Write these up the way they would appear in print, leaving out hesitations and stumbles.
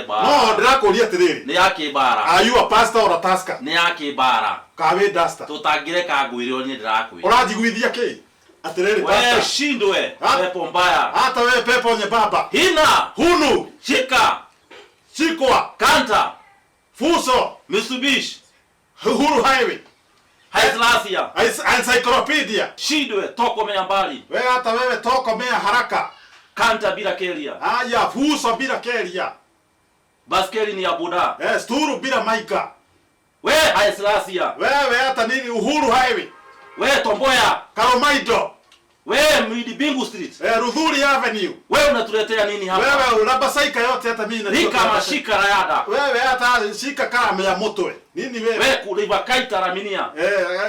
No ndĩrakũria atĩrĩrĩ. Nĩ ya kĩmbara. Are you a pastor or a tasker? Nĩ ya kĩmbara. Ka wĩ duster? Tũtangĩreka ngwĩre o niĩ ndĩrakwĩra. Ũranjiguithia kĩ? Atĩrĩrĩ We pastor. shindwe. Ha? Pepo mbaya. Hata wewe pepo nyembamba. Hina. Hunu. Shika. Shikwa. Kanta. Fuso. Mitsubishi. Uhuru Highway. Haislasia. Encyclopedia. Shindwe tokomea mbali. Wewe hata wewe tokomea haraka. Kanta bila keria. Haya, fuso bila keria. Baskeli ni ya boda. Eh, sturu bila maika. We Haislasia. Wewe hata nini Uhuru Highway. We Tomboya. Karomaido. We Mwidi Bingu Street. Eh, Ruthuri Avenue. We unatuletea nini hapa? Wewe unabasaika yote hata mimi najua. Rika mashika rayada. Wewe hata shika kalamu ya mutwe. Nini wewe? We kuliva kaita raminia. Eh,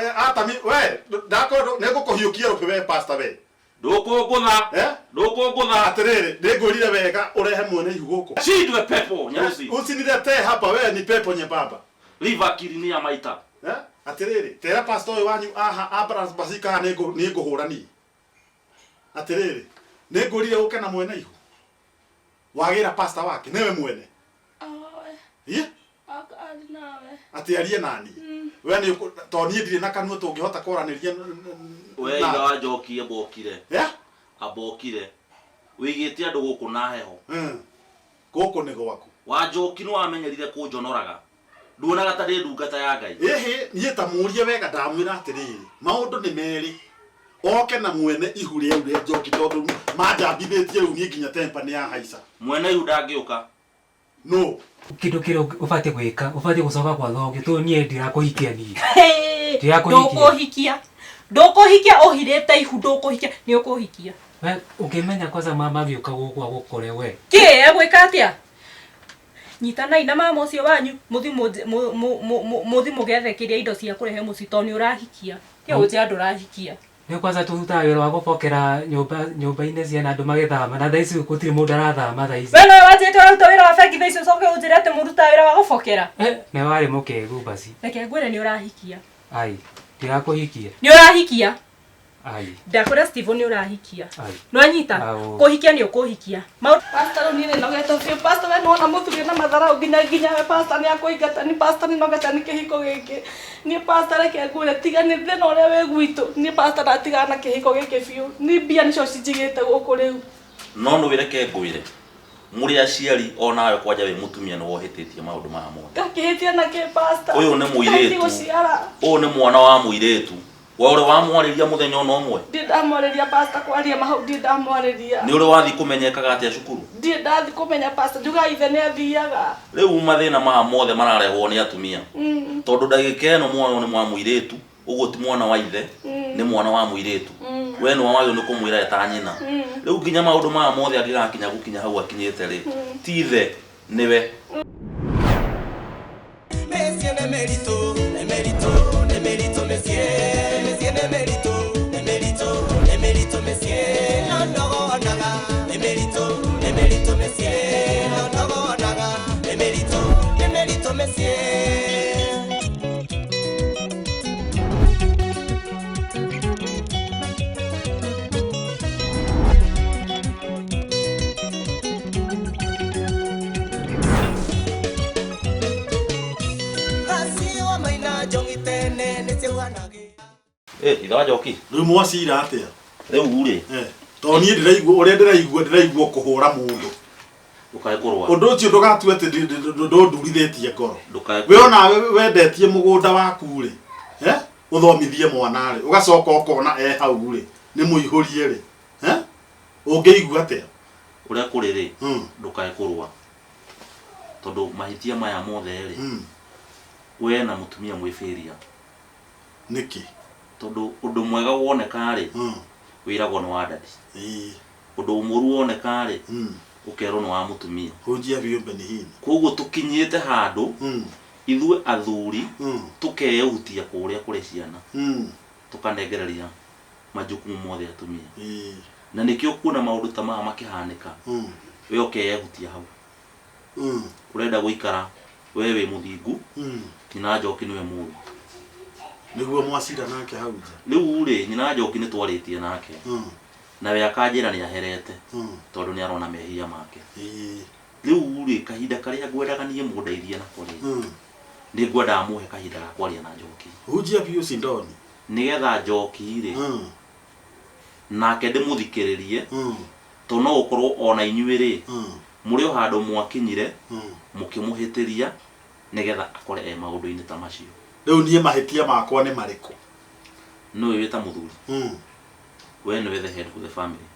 eh, hata mi we ndako nĩngũkũhiũkia rũhĩ we pastor we. Ndũkũngũtha. Eh? Ndũkũngũtha. Atĩrĩrĩ, nĩngwĩrire wega ũrehe mwene ihu gũkũ. Shindwe pepo nyeusi. Usiniletee hapa wewe ni pepo nyembamba. Liva kirinia maita. Eh? Atĩrĩrĩ, tera pastor ũyũ wanyu aha Abraham Basika haha nĩngũ nĩngũhũra niĩ. Atĩrĩrĩ, nĩngwĩrire ũke na mwene ihu. Wagĩra pastor wake, nĩwe mwene. Awe, Ĩ? akari nawe. Atĩ arie nani. We nĩ tondũ niĩ ndirĩ na kanua tũngĩhota kwaranĩria We na- ithe wa Njoki ambokire. Eh? Ambokire. Wĩigĩte andũ gũkũ na heho. Gũkũ nĩ gwaku. Wa Njoki nĩ wamenyerire kũnjonoraga. Nduonaga ta ndĩ ndungata ya Ngai. Ĩhĩ, niĩ ta mũrie wega ndamwĩra atĩrĩrĩ, maũndũ nĩ merĩ. Oke na mwene ihu rĩu rĩa Njoki tondũ manjambithĩtie rĩu niĩ nginya temper nĩ yahaica. Mwene ihu ndangĩũka. No. Kindu kiria ubatie gwika ubatie gucoka kwa thogio tu nie ndirakuhikia nie. Hey, Ndirakuhikia. ndũkũhikia ndũkũhikia ũhirĩte ihu ndũkũhikia nĩ ũkũhikia We ukimenya kwanza mama agiuka guku agukore we. Kĩ egwĩka atĩa nyitanai na mama ũcio wanyu mũthi mũthi mũgethe kĩrĩa indo cia kũrehe mũciĩ tondũ nĩ ũrahikia tiga gũnjĩra ndũrahikia. Nĩ kwanza turutaga wĩra wa gũbokera nyũmba nyũmba-inĩ ciana andũ magĩthama na thaa ici gũtirĩ mũndũ arathama thaa ici. We nowe wanjĩrĩte ũraruta wĩra wa bengi thaa ici ũcoke ũnjĩre atĩ mũrutaga wĩra wa gũbokera. Eh, nĩ warĩ mũkĩgu basi. Reke ngwĩre nĩ ũrahikia. Ai, ndirakuhikia. Nĩ ũrahikia. Ai. Ndakwĩra Steve nĩ ũrahikia. Ai. Nĩwanyita? Au. Kũhikia nĩ ũkũhikia. Maũndũ Pastor rĩu niĩ nĩnogete biũ. Pastor we nĩwona mũthuri na matharau nginya nginya we pastor nĩakũingata ni pastor nĩnogete nĩ kĩhiko gĩkĩ. Niĩ pastor reke ngwĩre tiga nĩ thĩna ũrĩa wĩ gwitũ. Niĩ pastor ndatigana na kĩhiko gĩkĩ biũ. Ni mbia nĩcio cinjigĩte gũkũ rĩu. No nĩ reke ngwĩre. Mũrĩ aciari onawe kwanja wĩ mũtumia nĩ wohĩtĩtie maũndũ maya mothe. Ngakĩhĩtia nakĩ pastor? Ũyũ nĩ mũirĩtu. Ngai gũciara. Ũyũ nĩ mwana wa mũirĩtu. We ũrĩ wamwarĩria mũthenya ona ũmwe? Ndirĩ ndamwarĩria pastor kwaria mahau ndirĩ ndamwarĩria. Nĩ ũrĩ wathiĩ kũmenyekaga atĩa cukuru? Ndirĩ ndathiĩ kũmenya pastor njugaga ithe nĩ athiaga. Rĩu mathĩna maya mothe mararehwo nĩ atumia. Tondũ ndagĩka ĩno mwana ũyũ nĩ mwa mũirĩtu, ũguo ti mwana wa ithe, nĩ mwana wa mũirĩtu. We nĩwe wagĩrĩirwo nĩ kũmwĩra eta nyina. Rĩu nginya maũndũ maya mothe angĩgakinya gũkinya hau akinyĩte rĩ, ti ithe, nĩwe. Mĩciĩ nĩ mĩritũ, nĩ mĩritũ, nĩ mĩritũ mĩciĩ, mĩciĩ nĩ mĩritũ, nĩ mĩritũ, nĩ mĩritũ mĩciĩ, no ndogonaga. Nĩ mĩritũ, nĩ mĩritũ mĩciĩ, no ndogonaga. Nĩ mĩritũ, nĩ mĩritũ mĩciĩ. Acio maina njongi tene nĩciauhanagĩra. Eh, ithe wa Njoki. Rĩu mwacira atĩa? Rĩu rĩ. Eh, tondũ niĩ ndĩraigua ũrĩa ndĩraigua ndĩraigua kũhũra mũndũ. Ndũkae kũrũa. Ũndũ ũcio ndũgatue atĩ ndũndurithĩtie ngoro. Ndũkae We onawe wendetie mũgũnda waku rĩ, eh? Ũthomithie mwana rĩ, ũgacoka ũkona e hau rĩ, nĩ mũihũrie rĩ, eh? Ũngĩigua atĩa? Ũrĩa kũrĩ rĩ, ndũkae kũrũa. Tondũ mahĩtia maya mothe rĩ, we na mũtumia mwĩ failure. Nĩkĩ? Tondũ ũndũ mwega woneka rĩ, wĩragwo nĩ wa daddy. Ũndũ mũũru woneka rĩ, ũkerwo nĩ wa mũtumia. Hunjia viumbe ni hini. Koguo tũkinyĩte handũ, ithuĩ athuri, tũkehutia kũrĩa kũrĩ ciana. Tũkanengereria majukumu mothe atumia. Na nĩkĩo kuona maũndũ ta maya makĩhanĩka, we ũkeyehutia hau. Ũrenda gũikara we wĩ mũthingu, nyina Njoki nĩwe mũũru. Nĩguo mwacira nake hau nja. Rĩu rĩ, nyina Njoki nĩ twarĩtie nake. Nawe akanjĩra nĩ aherete, tondũ nĩ arona mehia make. Rĩu rĩ, kahinda karĩa ngwendaga niĩ mũndeithie nako rĩ, nĩ ngwendaga mũhe kahinda ga kwaria na Njoki. Hunjia biũ Sindoni. Nĩgetha Njoki rĩ, nake ndĩmũthikĩrĩrie, tondũ no gũkorwo ona inyuĩ rĩ, mũrĩ o handũ mwakinyire, mũkĩmũhĩtĩria, nĩgetha akore e maũndũ-inĩ ta macio. Rĩu niĩ mahĩtia makwa nĩ marĩkũ? Nĩũĩ wĩ ta mũthuri, we nĩwe the head of the family.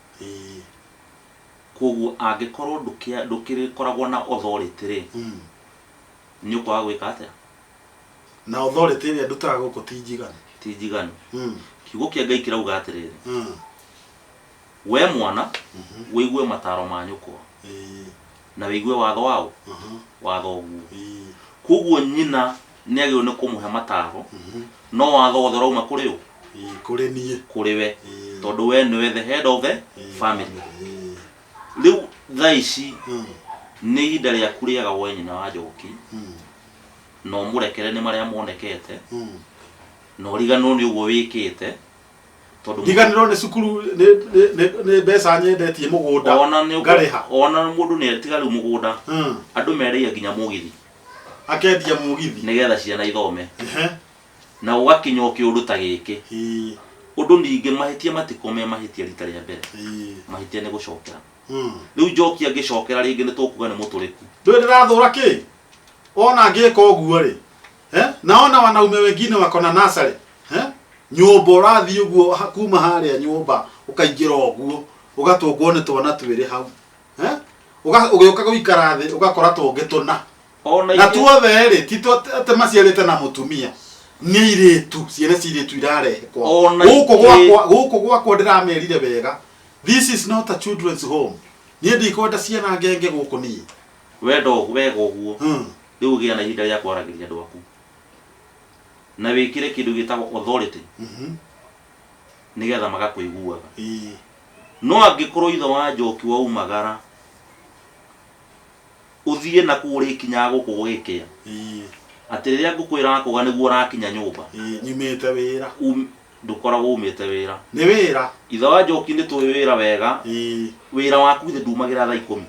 Kwoguo angĩkorwo ndũkĩkoragwo na authority rĩ, nĩ ũkwaga gwĩka atĩa? Na authority ĩrĩa ndutaga gũkũ ti njiganu. Ti njiganu. Kiugo kĩa Ngai kĩrauga atĩrĩrĩ, we mwana, wĩigue mataro ma nyũkwa, na wĩigue watho wa ũ? Wa thoguo. Kwoguo nyina nĩ agĩrĩirwo nĩ kũmũhe mataro, no watho wothe ũrauma kũrĩ ũ? Kũrĩ niĩ. Kũrĩ we. Tondũ we nĩwe the head of the family. Rĩu thaa ici nĩ ihinda rĩaku rĩega we nyina wa Njoki, na ũmũrekere nĩ marĩa monekete, na ũriganĩrwo nĩ ũguo wĩkĩte, tondũ Ndiganĩrwo nĩ cukuru nĩ nĩ nĩ mbeca nyendetie mũgũnda ona nĩ ngarĩha. Ona mũndũ nĩ tiga rĩu mũgũnda, andũ mendagia nginya mũgithi. Akendia mũgithi. Nĩgetha ciana ithome. Na ũgakinya o kĩũndũ ta gĩkĩ. Ũndũ ningĩ mahĩtia matikoragwo me mahĩtia rita rĩa mbere. Mahĩtia nĩ gũcokera. Rĩu Njoki angĩcokera rĩngĩ nĩ tũkuga nĩ mũtũrĩku. Ndũĩ ndĩrathũra kĩ? Ona ngĩka ũguo rĩ, eh? Naona wanaume wengine wako na nursery, eh? Nyũmba ũrathiĩ ũguo kuma harĩa nyũmba ũkaingĩra ũguo ũgatũngwo nĩ twana twĩrĩ hau, eh? Ũgĩũka gũikara thĩ ũgakora tũngĩ tũna. Ona Na ingĩ- tuothe rĩ, ti atĩ maciarĩte na mũtumia, nĩ airĩtu, ciana cia airĩtu irarehe kwao. Ona Gũkũ ingĩ- gwakwa, gũkũ gwakwa ndĩramerire wega, this is not a children's home. Niĩ ndikwenda ciana ngenge gũkũ niĩ. Wenda wega ũguo, rĩu gĩa na ihinda rĩa kwaragĩria andũ aku. Na wĩkĩre kĩndũ gĩtagwo authority. Nĩgetha magakũiguaga. No angĩkorwo ithe wa Njoki waumagara, ũthiĩ na kũu ũrĩkinyaga gũkũ gũgĩkĩa. Atĩ rĩrĩa ngũkũ ĩrakũga nĩguo ũrakinya nyũmba. Nyumĩte wĩra. Ndũkoragwo umĩte wĩra. Nĩ wĩra. Ithe wa Njoki nĩ tũĩ wĩra wega. Wĩra waku githĩ ndumagĩra thaa ikũmi.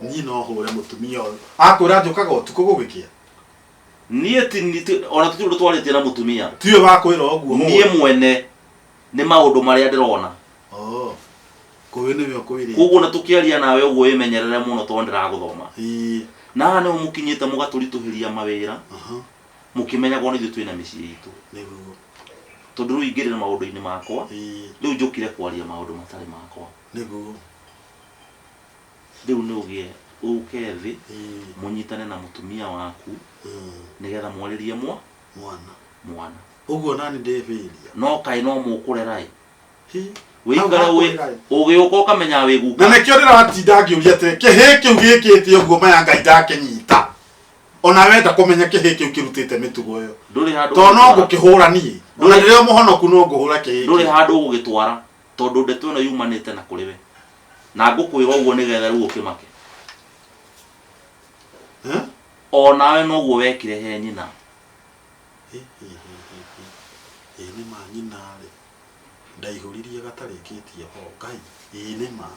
Niĩ no hũre mũtumia ũyũ. Akwĩra njũkaga ũtukũ gũgĩkĩa. Niĩ ti, ti, ona tũtirĩ ũndũ twarĩtie na mũtumia. Tiwe wakwĩra ũguo hũre. Niĩ mwene nĩ maũndũ marĩa ndĩrona. Oh. Kũĩ nĩwe ũkwĩrĩte. Koguo na tũkĩaria nawe ũguo wĩmenyerere mũno tondũ ndĩragũthoma. Na haha nĩho mũkinyĩte mũgatũritũhĩria mawĩra. Mũkĩmenyagwo nĩ ithuĩ twĩna mĩciĩ itũ. Nĩguo. Tondũ rĩu ingĩrĩra maũndũ-inĩ makwa, rĩu njũkire kwaria maũndũ matarĩ makwa. Nĩguo. Rĩu nĩ ũgĩe ũke thĩ, mũnyitane na mũtumia waku, nĩgetha mwarĩrie Mwana. Mwana. Ũguo nani ndĩ failure. No kaĩ no mũkũrera ĩ? Hi. Wĩikare Hau wĩ hakũrera ĩ. ũgĩũka ũkamenya wĩ guka. Na nĩkĩo ndĩratinda ngĩũria atĩrĩ, kĩhĩ kĩu gĩkĩte ũguo maya Ngai ndakĩnyita. Ona wenda kũmenya kĩhĩ kĩu kĩrutĩte mĩtugo ĩyo. Ndũrĩ handũ Tondũ no ũgũgĩtwara. ngũkĩhũra niĩ. Ona ndĩrĩ o mũhonoku no ngũhũra kĩhĩ Ndũrĩ kĩu. handũ ũgũgĩtwara tondũ ndeto ĩno yumanĩte na kũrĩ we. Na ngũkwĩra ũguo nĩgetha rĩu ũkĩmake. Eh? O nawe noguo wekire he nyina. Ĩ, ĩ, ĩ, ĩ, ĩ. Ĩ nĩ ma nyina rĩ. Ndaihũririe gatarĩkĩtie ho. Ngai, ĩ nĩ ma.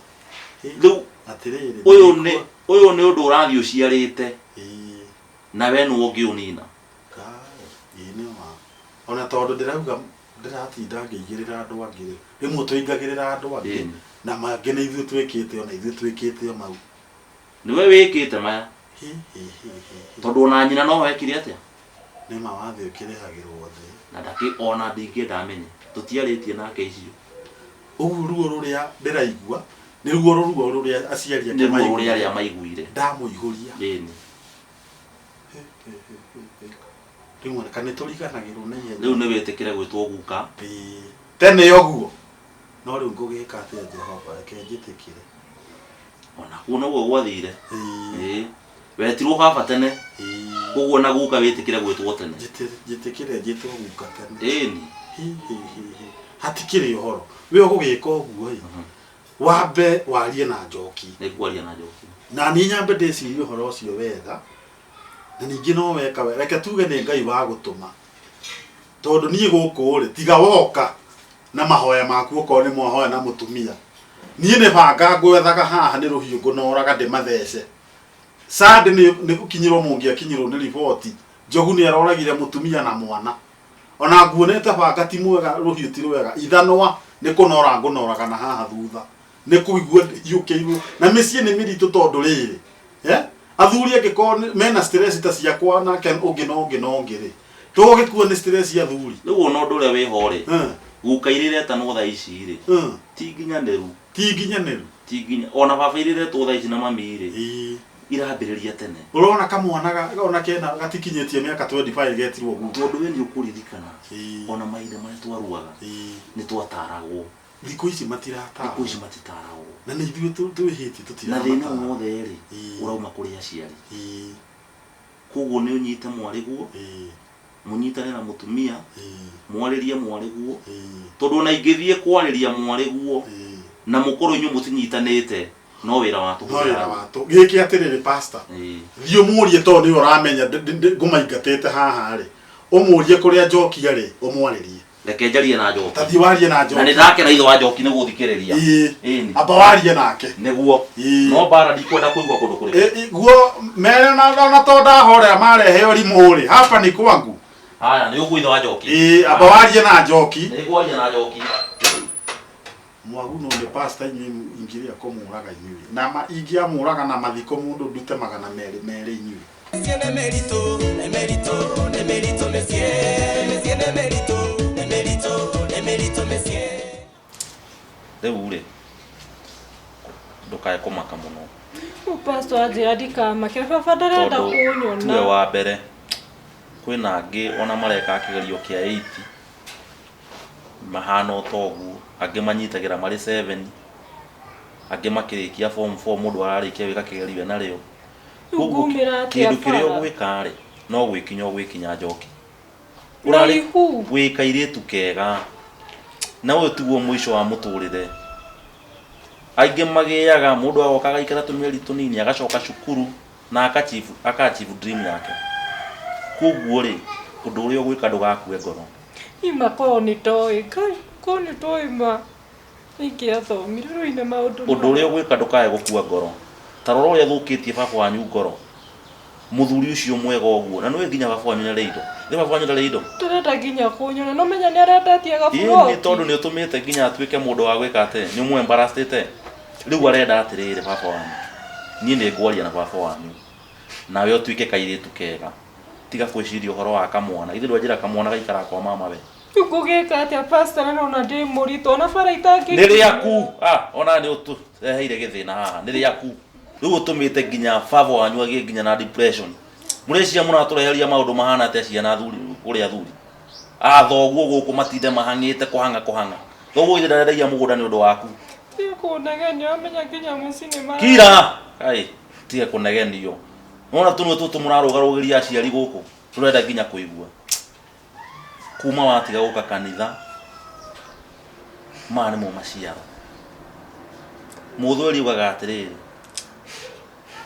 Ĩ, Rĩu atĩrĩrĩ, ũyũ nĩ ndingĩkua. ũyũ nĩ ũndũ ũrathiĩ ũciarĩte. Ĩ. Na we nĩwe ũngĩũnina. Ngai, ĩ nĩ ma. Ona tondũ ndĩrauga ndĩratinda ngĩigĩrĩra andũ angĩ rĩ. Rĩmwe tũingagĩrĩra andũ angĩ. Na mangĩ nĩ ithuĩ twĩkĩte ona ithuĩ twĩkĩte o mau. Nĩwe wĩkĩte maya. Hi, hi, hi, hi, hi. Tondũ ona nyina no wekire atĩa? Nĩ ma wathe ũkĩrĩhagĩrwo thĩ. Na ndakĩ ona ndingĩenda amenye. Tũtiarĩtie nake icio. Ũguo ruo rũrĩa ndĩraigua, nĩ ruo ruo rũrĩa aciari ake Nĩ ruo rũrĩa maiguire. arĩa maiguire. Ndamũihũria. Ĩni. Hi, hi, hi, hi, hi. Rĩu ona kana nĩtũriganagĩrwo na ihenya. Rĩu nĩ wĩtĩkĩre gwĩtwo guka. Ĩĩ. Tene ũguo. No rĩu ngũgĩka atĩa Jehova, reke njĩtĩkĩre. Ona kuo noguo gwathire. Ĩĩ. Ĩĩ. Wetirwo baba tene. Ĩĩ. Koguo na guka wĩtĩkĩre gwĩtwo tene. Njĩtĩkĩre njĩtwo guka tene. Ĩni. Hi, hi, hi, hi. Hatikĩrĩ ũhoro. We ũgũgĩka ũguo ĩ. Wambe warie na Njoki. Nĩ ngwaria na Njoki. Na niĩ nyambe ndĩcirie ũhoro ũcio wega. Na ningĩ no weka wega. Reke tuge nĩ Ngai wa gũtũma. Tondũ niĩ gũkũ rĩ, tiga woka na mahoya maku okorwo nĩ mwahoya na mũtumia. Niĩ nĩ banga ngwethaga haha nĩ rũhiũ ngũnoraga ndĩmathece. Sunday nĩ gũkinyĩrwo mũngĩakinyĩrwo nĩ riboti Njogu nĩ aroragire mũtumia na mwana. Ona nguonete banga ti mwega rũhiũ ti rwega ithanwa nĩ kũnora ngũnoraga na haha thutha. Nĩ kũigua hiũkĩirwo na mĩciĩ nĩ mĩritũ tondũ rĩrĩ eh? Athuri angĩkorwo mena stress ta ciakwa nake ũngĩ na ũngĩ na ũngĩ rĩ tũgũgĩkua nĩ stress athuri. Rĩu ona ũndũ ũrĩa wĩho rĩ guka iria iretanwo thaa ici rĩ ti nginyanĩru. Ti nginyanĩru. Ti nginya ona baba iria iretwo thaa ici na mami rĩ irambĩrĩria tene. Ũrona kamwana ona kena gatikinyĩtie mĩaka 25 getirwo guka. Tondũ we nĩ ũkũririkana ona mahinda marĩa twaruaga nĩ twataragwo. Thikũ ici matiratarwo. Thikũ ici matitaragwo. Na nĩ ithuĩ twĩhĩtie tũtiramatarwo. Na thĩna wothe rĩ ũrauma kũrĩ aciari. Koguo nĩ ũnyite mwarĩguo, mũnyitane na mũtumia, mwarĩrie mwarĩguo, tondũ ona ingĩthiĩ kwarĩria mwarĩguo na mũkorwo inyuĩ mũtinyitanĩte, no wĩra wa tũhũ. No wĩra wa tũhũ. Gĩke atĩrĩrĩ pastor, thiĩ ũmũrie tondũ nĩwe ũramenya ngũmaingatĩte haha rĩ, ũmũrie kũrĩa Njoki arĩ, ũmwarĩrie. Reke njarie na Njoki. Ta thiĩ warie na Njoki. Na nĩ ndakena ithe wa Njoki nĩ gũthikĩrĩria. Ĩĩ. Ĩni. Amba warie nake. Nĩguo. Ĩĩ. No mbara ndikwenda kũigua kũndũ kũrĩkũ. Ĩ, guo mere na ona to ndahorera marehe ũrimũ rĩ, hapa ni kwangu. Haya, nĩ ũguo ithe wa Njoki. Ĩĩ, amba warie na Njoki. Nĩ ngwaria na Njoki. Mwaguno nĩ pastor inyuĩ ingĩrĩa kũmũraga inyuĩ. Na ma ingĩamũraga na mathiko mũndũ ndute magana merĩ merĩ inyuĩ. Mĩciĩ nĩ mĩritũ, nĩ mĩritũ, nĩ mĩritũ mĩciĩ, mĩciĩ nĩ mĩritũ, nĩ mĩritũ, nĩ mĩritũ mĩciĩ. Rĩu rĩ, ndũkae kũmaka mũno. Rĩu pastor anjĩra ndikamake, baba ndarenda Tondũ kũnyona. tiwe wa mbere, kwĩna angĩ ona mareka kĩgerio kĩa 8 mahana o ta ũguo, angĩ manyitagĩra marĩ 7, angĩ makĩrĩkia form 4 mũndũ ararĩkia gwĩka kĩgerio enarĩo. Rĩu Koguo ngumĩra atĩa kĩndũ kĩrĩa bara? ũgwĩka rĩ, no gwĩkinya ũgwĩkinya njoki. Na Ũrarĩ ihu. wĩ kairĩtu kega na ũyũ tiguo mũico wa mũtũrĩre. Aingĩ magĩaga mũndũ agoka agaikara tũmĩeri tũnini agacoka cukuru na aka achieve, aka achieve dream yake. Koguo rĩ, ũndũ ũrĩa ũgwĩka ndũgakue ngoro. Ima korwo nĩ ndoĩ, Ngai, korwo nĩ ndoĩ ma. Ingĩathomire rĩu ine maũndũ Ũndũ ũrĩa ũgwĩka ndũkae gũkua ngoro. Ta rora ũrĩa ũthũkĩtie baba wanyu ngoro. Mũthuri ũcio mwega ũguo. Na nĩũĩ nginya baba wanyu nĩarĩ indo. Githĩ baba wanyu ndarĩ indo? Ndarenda nginya kũnyona. No menya nĩ arendetie Ĩĩ nĩ gaburoti. tondũ nĩ ũtũmĩte nginya atuĩke mũndũ wa gwĩka atĩ, nĩ ũmũ embarrassed. Rĩu arenda atĩrĩrĩ baba wanyu, niĩ nĩ ngwaria na baba wanyu, nawe ũtuĩke kairĩtu kega. Tiga gwĩciria ũhoro wa kamwana. Githĩ ndwanjĩra kamwana gaikaraga kwa mamawe? Rĩu ngũgĩka atĩa pastor na nona ndĩ mũritũ ona bara Nĩ rĩaku. Ah, ona nĩ ũtũreheire gĩthĩna haha. Nĩ rĩaku. Rĩu ũtũmĩte nginya baba wanyu agĩe nginya na depression. Mũreciria mũratũreheria maũndũ mahana atĩa ciana athuri kũrĩ athuri? A thoguo gũkũ matinde mahang'ĩte kũhang'a kũhang'a. Thoguo githĩ ndarendagia mũgũnda nĩ ũndũ waku? Tiga kũnegenia amenya nginya mũciĩ nĩ mara. Kira! Kai, tiga kũnegenio. Nĩwona tũnua tũtũ mũrarũgarũgĩria aciari gũkũ? Tũrenda nginya kũigua. Kuma watiga gũka kanitha, maya nĩmo maciaro. Mũthweri augaga atĩrĩrĩ,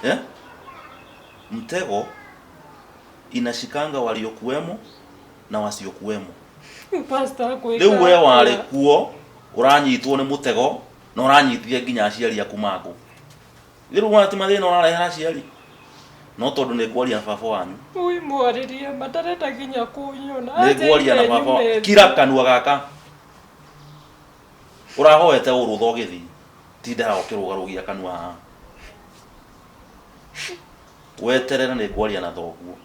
eh? Mtego inashikanga waliokuwemo na wasiokuwemo. Pastor ngwĩka Rĩu we warĩ atĩa? kuo ũranyitwo nĩ mũtego na ũranyitithia nginya aciari aku mangũ. Rĩu wona ti mathĩna ũrarehera aciari? No tondũ nĩ ngwaria na baba wanyu. Ui mwarĩrie ma ndarenda nginya kũnyona. Nĩ ngwaria na Anjĩrire baba. nyume Kira thĩ. kanua gaka. Ũrahoete ũrũtha ũgĩthiĩ. Tindaga ũkĩrũgarũgia kanua haha. Weterere nĩ ngwaria na thoguo.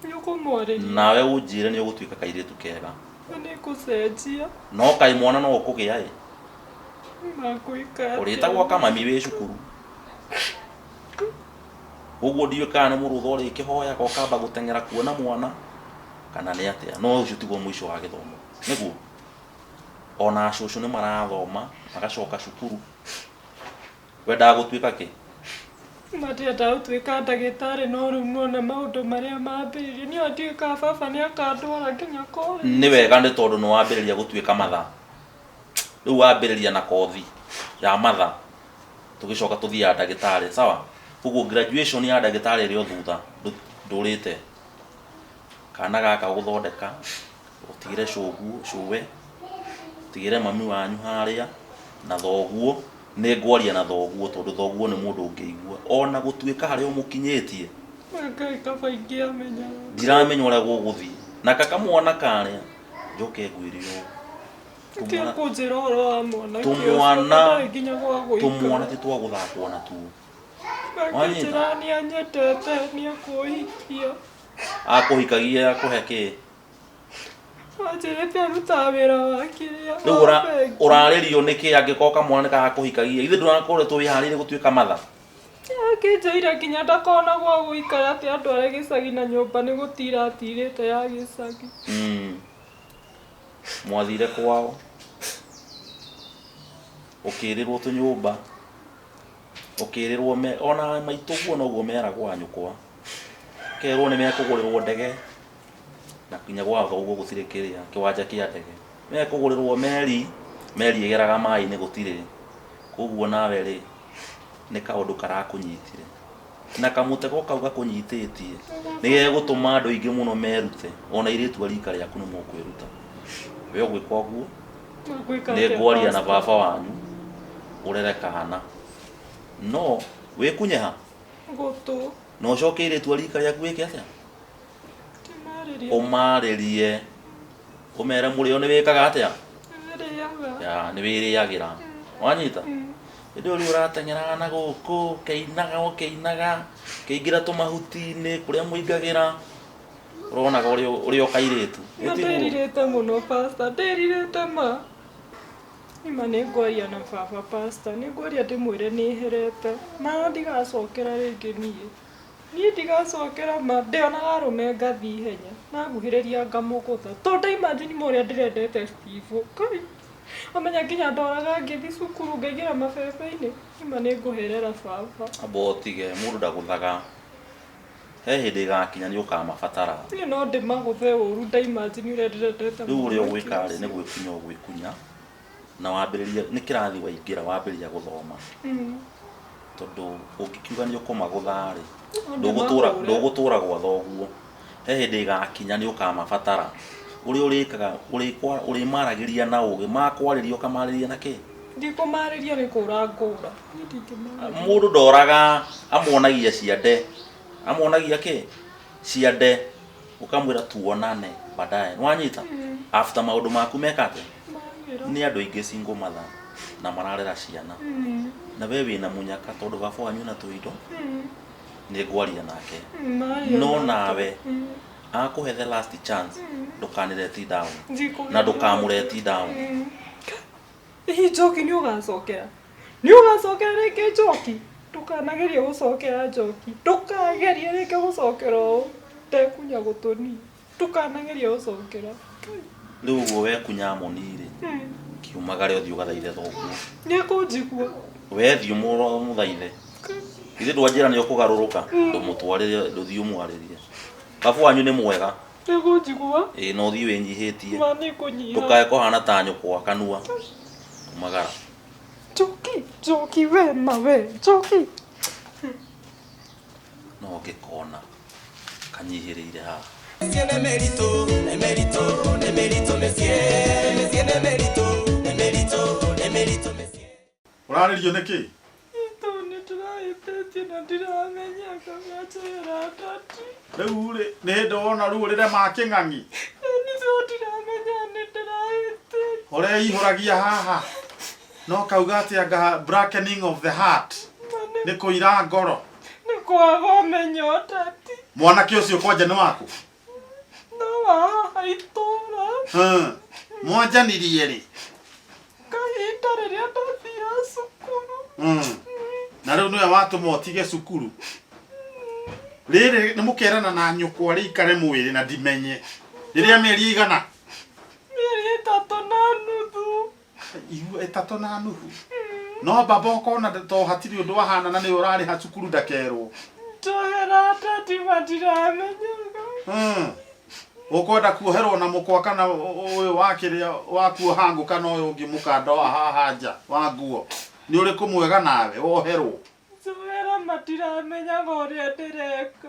Nĩ ũkũmwarĩria. Nawe ũnjĩre nĩ ũgũtuĩka kairĩtu kega. Na nĩ ngũcenjia. No kaĩ mwana no ũkũgĩa ĩ. Ma ngwĩka atĩa? Ũrĩtagwo kamami wĩ cukuru. Ũguo ndiũĩ kana nĩ mũrũtha ũrĩkĩhoyaga ũkamba gũteng'era kuona mwana kana nĩ atĩa. No ũcio tiguo mũico wa gĩthomo. Nĩguo? Ona cũcũ nĩ marathoma magacoka cukuru. Wendaga gũtuĩka kĩ? Ma ndiendaga gũtuĩka ndagĩtarĩ no rĩu nĩwona maũndũ marĩa mambĩrĩria. Niĩ ona ndiũĩ kana baba nĩ akandwara nginya college. Nĩ wega nĩ tondũ nĩ wambĩrĩria gũtuĩka matha. Rĩu wambĩrĩria na kothi ya matha, tũgĩcoka tũthiĩ ya ndagĩtarĩ, sawa? Koguo graduation ya ndagĩtarĩ ĩrĩ o thutha, ndũrĩte. Kana gaka ũgũthondeka, ũtigĩre cũguo, cũwe, ũtigĩre mami wanyu harĩa, Na thoguo, nĩ ngwaria na thoguo tondũ thoguo nĩ mũndũ ũngĩigua. Ona gũtuĩka harĩa ũmũkinyĩtie. Ngai kaba ingĩamenya. Ndiramenya ũrĩa gũgũthiĩ. Na kakamwana karĩa, njoke ngwĩre ũũ. Tiga kũnjĩra ũhoro wa mwanake ũcio, Tũmwana, ndarĩ nginya gwa gũikara. tũmwana ti twa gũthakwo natuo. Wanyita? Akĩnjĩra nĩ anyendete, nĩ ekũhikia. Akũhikagia akũhe kĩ? Anjĩrĩte arutaga wĩra wa kĩrĩa Rĩu wa ũra bengi. ũrarĩrio nĩkĩ angĩkorwo kamwana nĩ karakũhikagia? Ithuĩ ndũrakoretwo wĩharĩirie gũtuĩka matha? Akĩnjĩire nginya ndakona gwa gũikara atĩ andware gĩcagi na nyũmba nĩ gũtira atirĩte ya gĩcagi. Mwathire kwao ũkĩrĩrwo tũnyũmba ũkĩrĩrwo me ona maitũ guo noguo meragwo a nyũkwa kerwo nĩ mekũgũrĩrwo ndege na nginya gwa thoguo gũtirĩ kĩrĩa kĩwanja kĩa ndege mekũgũrĩrwo meri meri ĩgeraga maĩ-inĩ gũtirĩ koguo nawe rĩ nĩ kaũndũ karakũnyitire na kamũtego kau gakũnyitĩtie nĩ gegũtũma andũ aingĩ mũno merute ona airĩtu a rika rĩaku nĩ mũkwĩruta we ũgwĩka ũguo nĩ ngwaria na baba wanyu ũrere kana no wĩkunye ha Gũtũ. na ũcoke airĩtu a rika rĩaku wĩke atĩa Ndĩmarĩrie. ũmarĩrie ũmere mũrĩo nĩ wĩkaga atĩa Nĩrĩaga. ya nĩ wĩrĩagĩra wanyita hĩndĩ ĩyo rĩu ũrateng'eraga na gũkũ ũkĩinaga ũkĩinaga ũkĩingĩra tũmahuti-inĩ kũrĩa mũingagĩra ũronaga ũrĩ ũrĩ o kairĩtu Na ndĩrirĩte mũno pastor, ndĩrirĩte ma. Ima nĩ ngwaria na baba pastor, nĩ ngwaria ndĩmwĩre nĩ herete. Ma ndigacokera rĩngĩ niĩ. Niĩ ndigacokera ma, ndĩonaga arũme ngathiĩ ihenya. Na nguhĩrĩria ngamũgũtha. Tondũ ndaimagine ma ũrĩa ndĩrendete Steve. Kai. Ũmenya nginya ndoraga ngĩthiĩ cukuru ngaingĩra mabebe-inĩ. Ima nĩ ngũherera baba. Amba ũtige mũndũ ndagũthaga he hĩndĩ ĩgakinya nĩ ũkamabatara Niĩ no ndĩmagũthe ũru ndaimagine ũrĩa ndĩrendete rĩu ũrĩa mwanake ũgwĩka rĩ ũcio. nĩ gwĩkunya ũgwĩkunya na wambĩrĩrie nĩ kĩrathi waingĩra wambĩrĩria gũthoma tondũ ũngĩkiuga nĩ ũkũmagũtha rĩ No ndũgũtũra ndĩmahũre. ndũgũtũra gwa thoguo he hĩndĩ ĩgakinya nĩ ũkamabatara ũrĩa ũrĩkaga ũrĩmaragĩria na ũgĩ makwarĩria ũkamarĩria na kĩ Ndikũmarĩria nĩ kũra ngũra. Niĩ ndingĩmarĩria. mũndũ ndoraga amuonagia ciande amuonagia kĩ ciande ũkamwĩra tuonane baadaye nĩwanyita after maũndũ maku meka atĩa Magĩra. nĩ andũ aingĩ single mother na mararera ciana na we wĩna mũnyaka tondũ baba wanyu na tũindo nĩ ngwaria nake Maria no nake. nawe akũhe the last chance ndũkanĩreti down Ndikũgeria. na ndũkamũreti down Hihi njoki nĩ ũgacokera? Nĩ ũgacokera rĩngĩ njoki? Ndũkanagerie gũcokera njoki. Ndũkagerie rĩngĩ gũcokera ũũ. Ndekunya gũtũ niĩ. Ndũkanagerie gũcokera. Rĩu ũguo wekunya moni rĩ kiumagare ũthiĩ ũgathaithe thoguo Nĩ ekũnjigua. wethiĩ mũthaithe ithuĩ ndwanjĩra nĩ ũkũgarũrũka ndũmũtwarĩre ndũthiĩ ũmwarĩrie baba wanyu nĩ mwega Nĩ ekũnjigua. ĩĩ na ũthiĩ wĩnyihĩtie Ma nĩ ngũnyiha. ndũkae kũhana ta nyũkwa kanua umagara Njoki, njoki we ma we, njoki. No ngĩkona kanyihĩrĩire haha Mĩciĩ nĩ mĩritũ, nĩ mĩritũ, nĩ mĩritũ mĩciĩ, mĩciĩ nĩ mĩritũ, nĩ mĩritũ, nĩ mĩritũ mĩciĩ. Ũrarĩrio nĩkĩ? Tondũ nĩ ndĩrahĩtĩtie na ndiramenyaga njohera ndati. Rĩu rĩ nĩ hĩndĩ wona ruo rĩrĩa makĩng'ang'i Nĩcio ndiramenya nĩ ndĩrahĩtĩtie. ũreihũragia haha no kauga atĩ anga blackening of the heart nĩ kũira ngoro Nĩ kwaga ũmenyo ndati. mwanake ũcio kwanja nĩ waku No wa haha itũra. Mwanjanirie rĩ Kahinda rĩrĩa ndathiaga cukuru. Na rĩu nĩwe watũma ũtige cukuru rĩrĩ nĩ mũkerana na nyũkwa rĩikare mwĩrĩ na ndimenye rĩrĩa mĩeri igana Mĩeri ĩtatũ na nuthu. Igu ĩtatũ na nuthu no baba ũkona to hatirĩ ũndũ wahana na nĩ ũrarĩha cukuru ndakerwo Njohera ndati ma ndiramenyaga. Ũkwenda kuoherwo na mũkwa kana ũyũ wa kĩrĩa wa kuoha ngũ kana ũyũ ũngĩ mũkanda wa haha nja wa nguo nĩ ũrĩkũ mwega nawe woherwo Njohera matiramenyaga ũrĩa ndĩreka.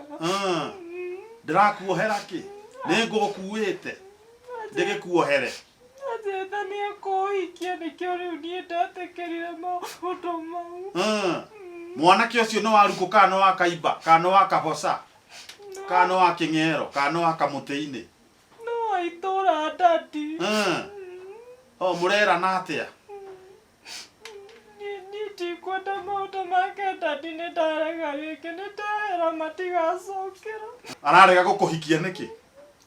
Ndĩrakuohera kĩ nĩ ngũkuĩte ndĩgĩkuohere. Anjĩte nĩ ekũhikia nĩkĩo rĩu niĩ ndetĩkĩrire maũndũ mau. Mwanake ũcio nĩ wa rukũ kana nĩ wa kaimba kana nĩ wa kaboca kana nĩ wa kĩng'ero kana nĩ wa kamũtĩ-inĩ? No wa itũra daddy. O mũrerana atĩa? Niĩ niĩ ndikwenda maũndũ make daddy nĩ ndarega rĩngĩ nĩ ndehera matigacokera. Ararega gũkũhikia nĩkĩ?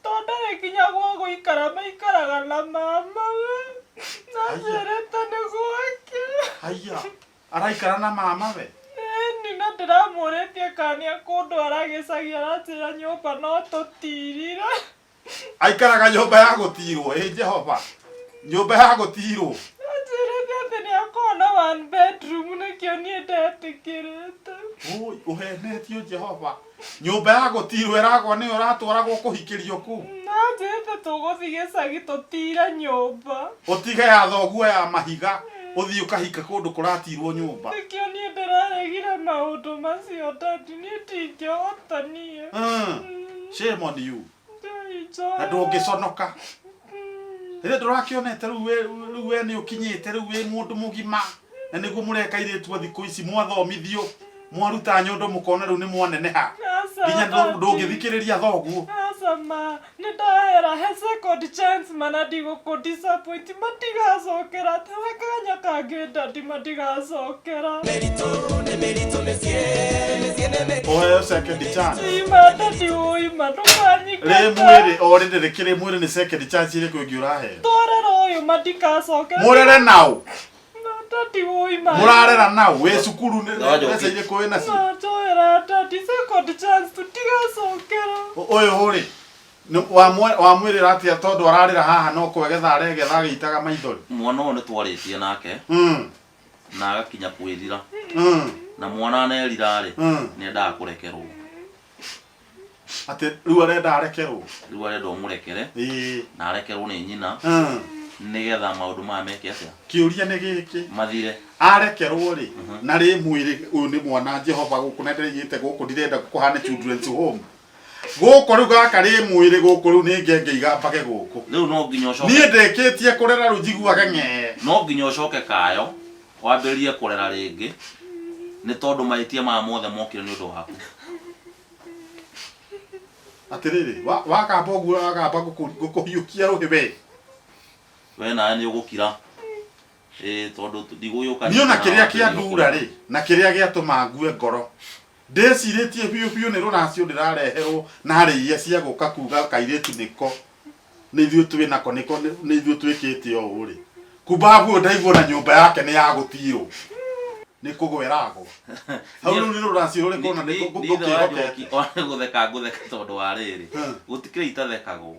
Tondũ ndarĩ nginya gwa gũikara maikaraga na mama we. Na anjĩrĩte nĩ gwake. Haiya, araikara na mama we? Ĩni na ndĩramũrĩtie kana nĩ ekũndwara gĩcagi aranjĩra nyũmba no tũtirire. Aikaraga nyũmba ya gũtirwo, ĩ Jehova. Nyũmba ya gũtirwo. Anjĩrĩte atĩ nĩ akoragwo na one bedroom nĩkĩo niĩ ndetĩkĩrĩte. Ũi, ũhenetio Jehova. Nyũmba ya gũtirwo ĩragwa nĩyo ũratwaragwo kũhikĩrio kũu. Na anjĩrĩte tũgũthiĩ gĩcagi tũtire nyũmba. Ũtige ya thoguo ya mahiga ũthiĩ ũkahika kũndũ kũratirwo nyũmba. Nĩkĩo niĩ ndĩraregire maũndũ macio daddy, niĩ ndingĩhota niĩ. Shame on you. Na ndũngĩconoka. Rĩrĩa ndũrakĩonete rĩu we rĩu we nĩ ũkinyĩte rĩu wĩ mũndũ mũgima na nĩguo mũreka airĩtu a thikũ ici mwathomithio mwaruta nyondo mũkona rĩu nĩ mwaneneha nginya ndũngĩthikĩrĩria thoguo. Aca ma, nĩ ndahera he second chance ma na ndigũkũ disappoint matigacokera tawe kanya kangĩ daddy matigacokera. Ũheo second chance. Ima daddy ũima Rĩ ndũkanyingata. mwĩrĩ o rĩrĩ rĩkĩrĩ mwĩrĩ nĩ second chance ĩrĩkũ ĩngĩ ũraheo? Twarera ũyũ matikacokera. Mũrere naũ? Daddy ũima. Mũrarera naũ? Wĩ cukuru nĩ Sawa, Njoki. mbeca irĩkũ wĩ nacio? Na njoera daddy second chance tũtigacokera. Ũyũ rĩ wamwĩrĩra atĩa tondũ ararĩra haha no kwegetha aregetha agĩitaga maithori? Mwana ũyũ nĩ twarĩtie nake na agakinya kwĩrira na mwana anerira rĩ nĩ endaga kũrekerwo. Atĩ rĩu arenda arekerwo? Rĩu arenda ũmũrekere na arekerwo nĩ nyina nĩgetha maũndũ maya meke atĩa? Kĩũria nĩ gĩkĩ. Mathire. Arekerwo rĩ na rĩ mwĩrĩ ũyũ nĩ mwana Jehova gũkũ na ndĩraigĩte gũkũ ndirenda kũhane children's home. Gũkũ rĩu gaka rĩ mwĩrĩ gũkũ rĩu nĩ ngenge igambage gũkũ. Rĩu no nginya ũcoke. Niĩ ndĩkĩtie kũrera rĩu njiguage ng'ee. No nginya ũcoke kayo wambĩrĩrie kũrera rĩngĩ nĩ tondũ mahĩtia maya mothe mokire nĩ ũndũ waku. Atĩrĩrĩ, wakamba ũguo wakamba ngũkũhiũkia rũhĩ we. We nawe nĩ ũgũkira. Ĩĩ tondũ ndigũgĩũka Niĩ ona kĩrĩa wambĩrĩrie kĩandura kũrera. rĩ na kĩrĩa gĩatũma ngue ngoro ndĩcirĩtie biũ biũ nĩ rũracio ndĩrareherwo na harĩ iria cia gũka kuga kairĩtu nĩko nĩ ithuĩ twĩ nako nĩko nĩ ithuĩ twĩkĩte ũũ rĩ kumbabu ndaigua na nyũmba yake nĩ ya gũtirwo nĩ kũgwa ĩragwa hau rĩu nĩ rũracio rũrĩkũ na nĩ ngũkĩhokete Ona gũtheka ngũtheka tondũ wa rĩrĩ gũtikĩrĩ itathekagwo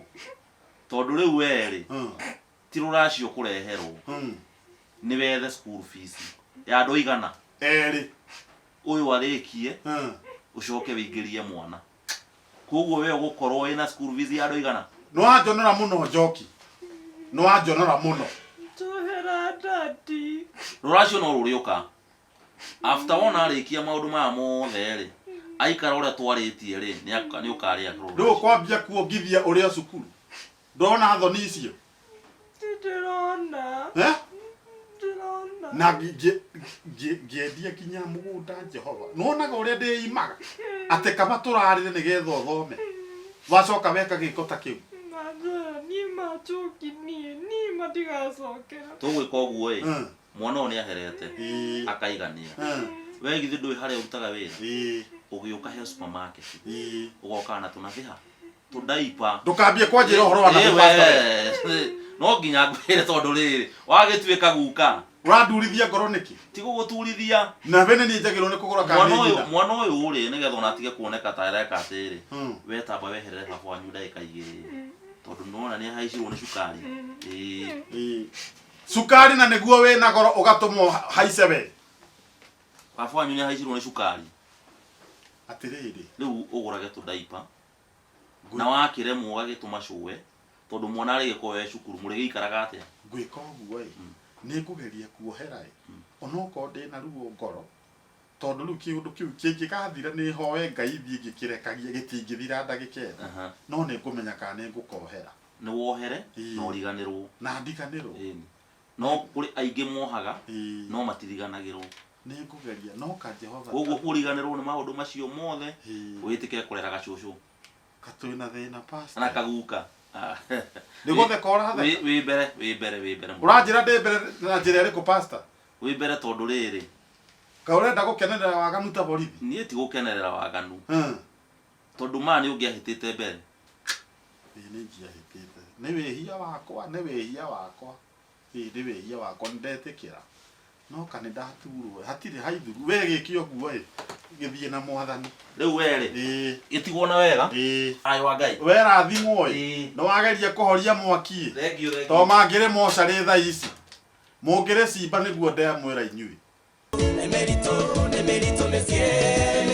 tondũ rĩu we rĩ ti rũracio kũreherwo nĩ wethe school fees ya andũ aigana erĩ ũyũ arĩkie ũcoke wĩingĩrie mwana koguo we ũgũkorwo wĩna school fees ya andũ aigana. Nĩ wanjonora mũno Njoki, nĩ wanjonora mũno. Njohera daddy. Rũracio no rũrĩũka after wona arĩkia maũndũ maya mothe rĩ aikara ũrĩa twarĩtie rĩ nĩ ũkarĩa Rĩu rũracio. ũkwambia kuongithia ũrĩ o cukuru ndona thoni icio. Ndĩrona. Eh? Ndĩrona. Na ngĩendia nginya mũgũnda Jehova. Nĩwonaga ũrĩa ndĩimaga atĩ kaba tũrarĩre nĩgetha ũthome wacoka weka gĩko ta kĩu. Manjoya niĩ machoki niĩ niĩ matigacokera. Tũgwĩka ũguo ĩ mwana ũyũ nĩ aherete akaigania we githĩ ndũĩ harĩa ũrutaga wĩra ũgĩũka he supermarket ũgokaga na tũnabĩha tũndaipa. Ndũkambie kwanjĩra ũhoro wa Ĩ nabu pastor. we, no nginya ngwĩre tondũ rĩrĩ wagĩtuĩka guka. Ũrandurithia ngoro nĩkĩ? Ti gũgũturithia. Na we nĩ niĩ njagĩrĩirwo nĩ kũgũra kana Mwana nĩ ũyũ nyina? mwana ũyũ rĩ nĩgetha ona atige kuoneka ta areka atĩrĩ we tamba weherere baba wanyu ndagĩka igĩrĩ tondũ nĩwona nĩ ahaicirwo nĩ cukari. Ĩĩ. Cukari na nĩguo wĩna goro ũgatũmwo haice we. Baba wanyu nĩ ahaicirwo nĩ cukari. Atĩrĩrĩ. Rĩu ũgũrage tũndaipa na wakĩremwo ũgagĩtũma cũwe tondũ mwana arĩgĩkorwo e cukuru mũrĩgĩikaraga atĩa? Ngwĩka ũguo ĩ, nĩ ngũgeria kuohera ĩ, onokorwo ndĩna ruo ngoro, tondũ rĩu kĩũndũ kĩu kĩngĩgathira nĩ hoe Ngai thiĩ ngĩkĩrekagia gĩtingĩthira ndagĩka ĩno, no nĩ ngũmenya kana nĩ ngũkohera. Nĩ wohere Ĩĩ. na ũriganĩrwo. Na ndiganĩrwo. Ĩni. No kũrĩ aingĩ mohaga no matiriganagĩrwo. Nĩ ngũgeria no ka Jehova. Koguo ũriganĩrwo nĩ maũndũ macio mothe, wĩtĩkĩre kũrera gacũcũ. Ka twĩna thĩna pastor. Na kaguka. Nĩ gũtheka ũratheka? Wĩ mbere, wĩ mbere, wĩ mbere. Ũranjĩra ndĩ mbere na njĩra ĩrĩkũ pastor? Wĩ mbere tondũ rĩrĩ. Kaĩ ũrenda gũkenerera waganu ta borithi? Niĩ ti gũkenerera waganu. Tondũ ma nĩ ũngĩahĩtĩte mbere. Ĩĩ nĩ ingĩahĩtĩte. Nĩ wĩhia wakwa, nĩ wĩhia wakwa. Ĩĩ nĩ wĩhia wakwa nĩ ndetĩkĩra. No ka nĩ ndaturwo hatirĩ haithuru. We gĩke ũguo ĩ, gĩthiĩ na mwathani. Rĩu we rĩ, Ĩĩ. gĩtigwo na wega. Ĩĩ. Thayũ wa Ngai. We rathimwo ĩ. Ĩĩ. Nĩ wageria kũhoria mwaki ĩ. Thengiũ, thengiũ. To mangĩrĩ mocarĩ thaa ici. Mũngĩrĩ cimba nĩguo ndamwĩra inyuĩ. Nĩ mĩritũ, nĩ mĩritũ mĩciĩ.